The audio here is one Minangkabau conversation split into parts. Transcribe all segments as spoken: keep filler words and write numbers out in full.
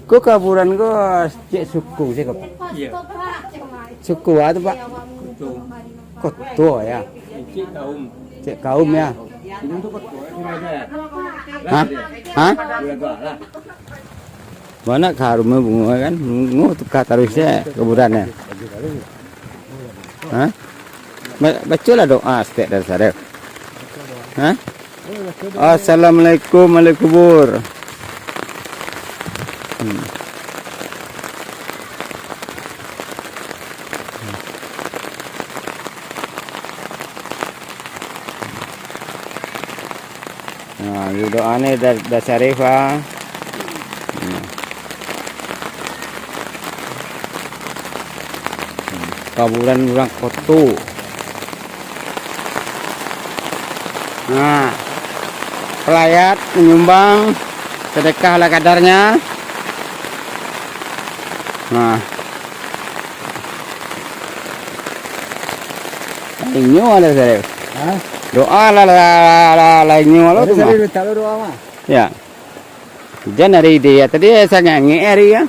Ko kuburan ko cek suku se ko, Pak? Iyo. Suku a tu, Pak? Koto. Koto, yo. Cek kaum. Cek kaum, yo. Ha? Ha? Banyak ka rumah bungo kan? Bungo tuka taruih se kuburan, yo. Ha? Ba-, bacolah doa saketek dari sado. Ha? Assalamualaikum, ahli kubur. Hmm. Nah, doa ni dah, dah syarif, ah. Hmm. Hmm. Kuburan urang koto. Nah, pelayat menyumbang sedekah ala kadarnya. Nah. Inyo ada, Sarif. Hah? Doa lah, lah, lah, lah, lah, inyo lah tu mah. Sarif letak lo doa mah. Ya. Jan hari dia tadi, eh, sangangek hari ya.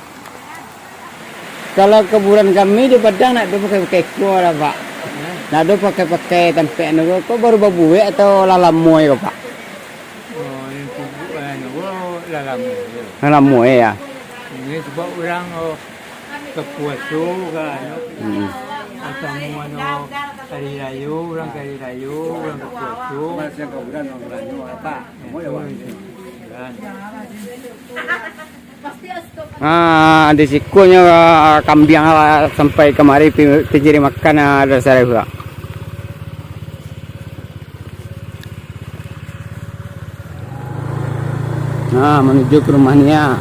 Kalau kuburan kami di Padang, nak do pakai-pakai ko lah, Pak. Hah? Nak do pakai-pakai tampek anu ko, ko baru babuek atau lah lamo ko, Pak? Oh, yang kubur, anu ko, lah lamo ko. Lah lamo, ya. Ini sebab urang, oh, ka puaso ka, anu. Hmm. Atamu, anu, hari rayo, urang ka hari rayo, urang ka puaso. Kan. Ah, di sikonyo, ah, kambiang, ah, sampai kamari pi-, pincari makan, ah, dari sareh pulo. Nah, manuju ka rumah Nia.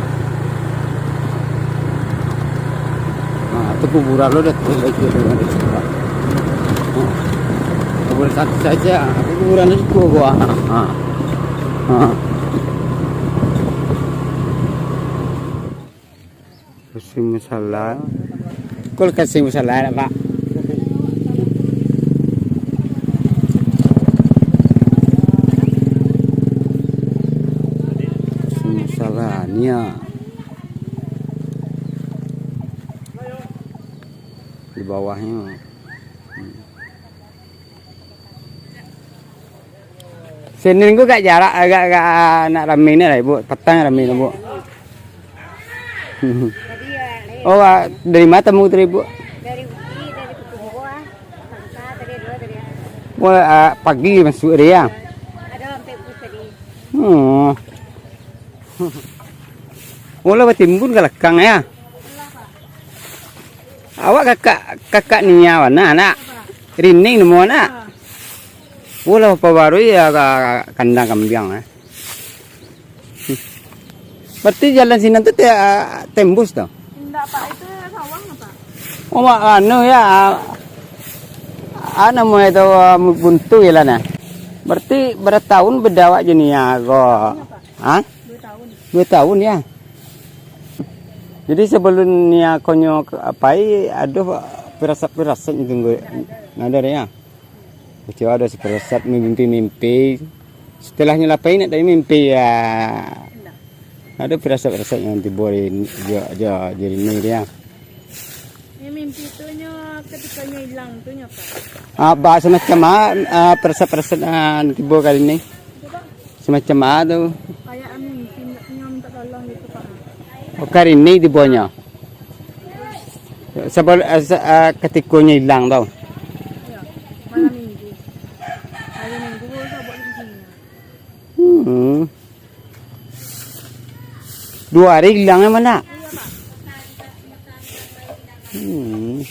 Nah, tu kuburan lo dah tu, dah tu, dah tu. Nah, kuburan satu saja, kuburan itu dua buah. Nah. Nah. Kasih musala. Kul kasih musala, Pak. Kasih musala, Nia. Di bawahnyo. Hmm. Senin ko agak jarak, agak, agak nak rami ni lah, Ibu. Patang rami lah, Bu. Jadi, ya, ni Oh, ah, dari mana tamu tadi, Bu? Dari Bukit, dari Kukubuah, Sangka, tadi dua tadi. Wah, ah, pagi masuk dia, ya? Ada sampai Bukit tadi. Hmm. Oh, lah batimbun ka lakang, ya? Awak kakak, kakak Nia bana, nak? Rining namo, nak? Ulah bapabarui ya ka, kandang kambiang, eh. Berarti jalan sinan tu te-, tembus tu? Indak, Pak. Itu sawah, Pak. Oh, mak, anu ya, ah, namo itu, ah, buntu jalan, eh. Berarti bara tahun beda awak jo Nia ko? Iya, Pak. Hah? Dua tahun. Dua tahun, ya? Jadi, sabalun Nia konyo ka-, pai, ado pirasat-pirasat nyo tunggu. Nah, ado, ya? Kecek ado sapirasat mimpi-mimpi. Setelah nyo lah pai, nak tadi mimpi, ya? Ado pirasat-pirasat nyo tibo di, jo, jo, di Nia, ya? Nyo mimpi tu nyo, katiko nyo ilang tu nyo, Pak. Ah, ba-, samacam a, ah, pirasat-pirasat, ah, tibo ka Nia? Coba. Samacam a tu? Kayak mimpi nyo minta tolong gitu, Pak. Oh, ka Nia tibo nyo. Sabal-, ah, sa-, ah, katiko nyo ilang tu. Iyo, malam minggu. Hari minggu, sabab di sini. Hmm. Duo hari ilang nyo, Mak? Iyo, Pak. Hmm.